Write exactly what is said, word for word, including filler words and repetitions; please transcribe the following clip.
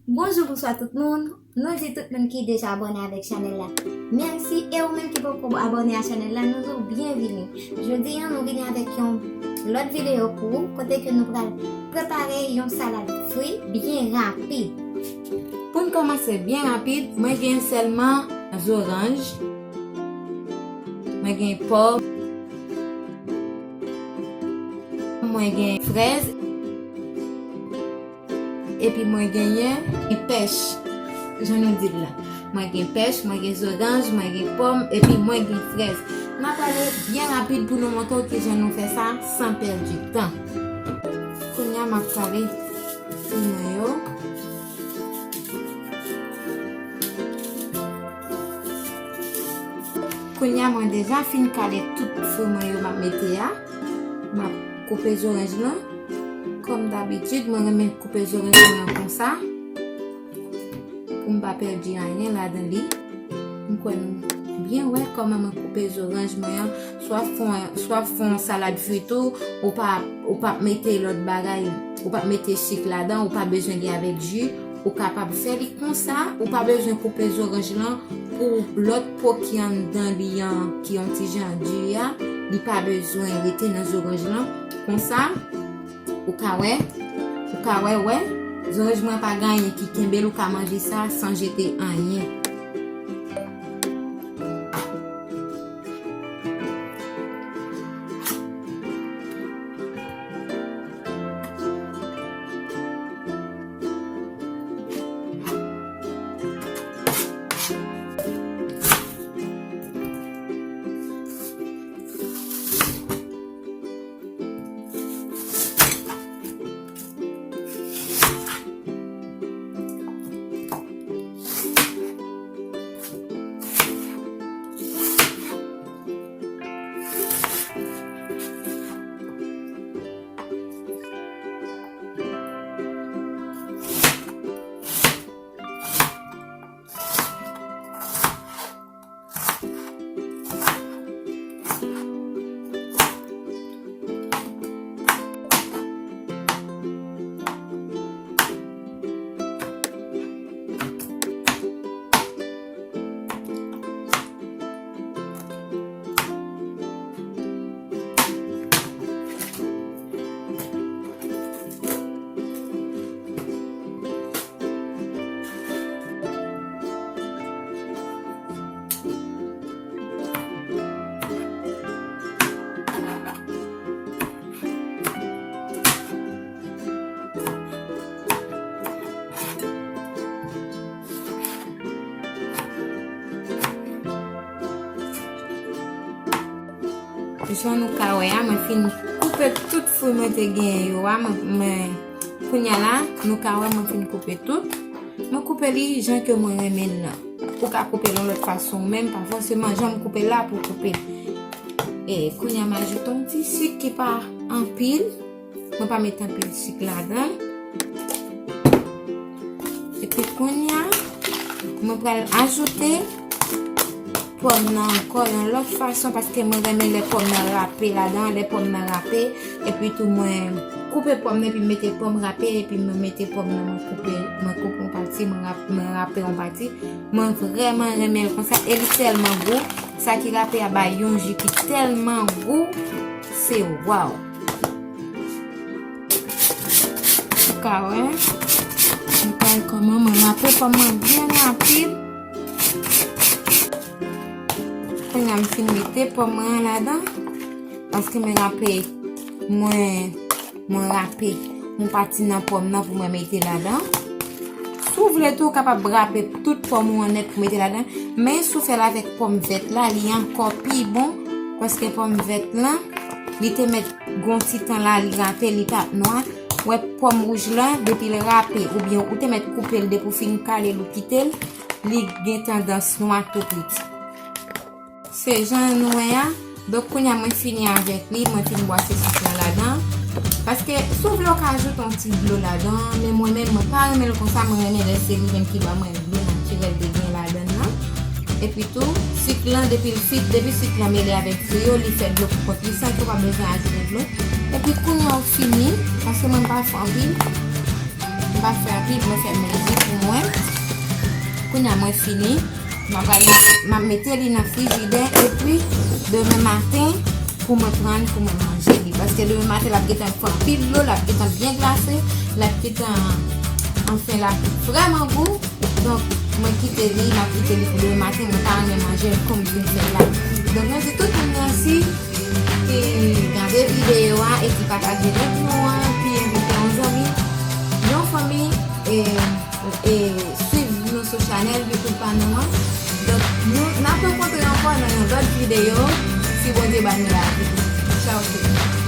Bonjou, bonswa tout moun. Nou di tout moun ki deja abòne avèk chanèl la, mèsi. E ou menm ki poko abòne a chanèl la, nou di w byenvini. Jodi a, nou vini avèk yon lòt videyo pou ou, kote ke nou pral prepare yon salad fwi byen rapid. Pou n kòmanse byen rapid, mwen gen sèlman zoranj, mwen gen pòm, mwen gen frèz, epi mwen genyen pèch, jan nou di l la. Mwen gen pèch, mwen gen zoranj, mwen gen pòm, epi mwen gen frèz. N ap ale byen rapid pou nou montre w kijan nou fè sa san pèdi tan. Kounye a, m ap kale fwi mwen yo. Kounye a, mwen deja fin kale tout fwi mwen yo m ap mete a. M ap koupe zoranj lan. Kòm dabitid, mwen renmen koupe zoranj mwen an konsa. Pou m pa pèdi anyen ladan li. M kwè nou byen wè kòman mwen koupe zoranj mwen an. Swa fè yon, swa fè yon salad fwi tou, ou pa, ou pa mete lòt bagay, ou pa mete sik ladan, ou pa bezwen li avèk ji. Ou kapab fè li konsa, ou pa bezwen koupe zoranj lan pou lòt po ki anndan li an, ki yon ti jan di a, li pa bezwen rete nan zoranj lan. Konsa, ou ka wè, ou ka wè, wè, zoranj mwen pa gen anyen ki kenbe l, ou ka manje sa san jete anyen. Jan nou ka wè a, mwen fin koupe tout fwi mwen te genyen yo a. Mwen, mwen, kounye a la, nou ka wè mwen fin koupe tout. Mwen koupe li jan ke mwen renmen l lan. Ou ka koupe l yon lòt fason ou menm, pa fòseman jan m koupe l la pou w koupe l. E kounye a, m ajoute yon ti sik ki pa anpil. Mwen pa met anpil sik ladan. Epi kounye a, mwen pral ajoute pòm nan ankò yon lòt fason, paske mwen renmen lè pòm nan rape ladan, lè pòm nan rape, epi tou mwen koupe pòm nan, epi mete pòm rape, epi mwen mete pòm nan, mwen koupe, mwen koupe yon pati, mwen rap-, mwen rape yon pati. Mwen vrèman renmen l konsa, e li tèlman gou, sa ki rape a bay yon ji ki tèlman gou, se waw. Ou ka wè, ou ka wè kòman mwen rape pòm mwen byen rapid. Kounye a m fin mete pòm mwen an ladan, paske mwen rape, mwen, mwen rape yon pati nan pòm nan pou mwen mete ladan. Si w vle tou, ou kapab rape tout pòm ou an nèt pou mete ladan, men si w fè l avèk pòm vèt la, li ankò pi bon, paske pòm vèt lan, li te mèt gon ti tan la, li rape, li t ap nwa. Wè pòm wouj lan, depi l rape, oubyen ou te mèt koupe l depi w fin kale l ou kite l, li gen tandans nwa tou piti. Se jan nou wè a. Donk, kounye a mwen fini avèk li, mwen fin bwase sik lan ladan. Paske, si w vle, w ka ajoute yon ti dlo ladan, men mwen menm, mwen pa renmen l konsa, mwen renmen lè se li menm ki ban mwen dlo natirèl te gen ladan l lan. Epi tou, sik lan, depi l fit, depi sik lan mele avèk fwi yo, li fè dlo pou kont li, san ke w pa bezwen ajoute dlo. Epi kounye a w fini, paske mwen pa fè anpil. M pa fè anpil, mwen fè menm li pou mwen. Kounye a mwen fini. M ap al met-, m ap mete li nan frijidè epi demen maten pou mwen pran l, pou mwen manje li. Paske demen maten l ap gentan pran anpil dlo, l ap gentan byen glase, l ap gentan, anfen, l ap vrèman gou. Donk, mwen kite li, m ap kite li pou demen maten, mwen ta renmen manje l kòm vin fè la. Donk, mwen di tout moun mèsi ki gade videyo a e ki pataje link nou an, ki envite yon zanmi, yon fanmi, e, e swiv nou sou chanèl YouTube pa nou an. Donk, nou, n ap rankontre ankò nan yon lòt videyo, si Bondye ba nou lavi. Tchaw tout moun.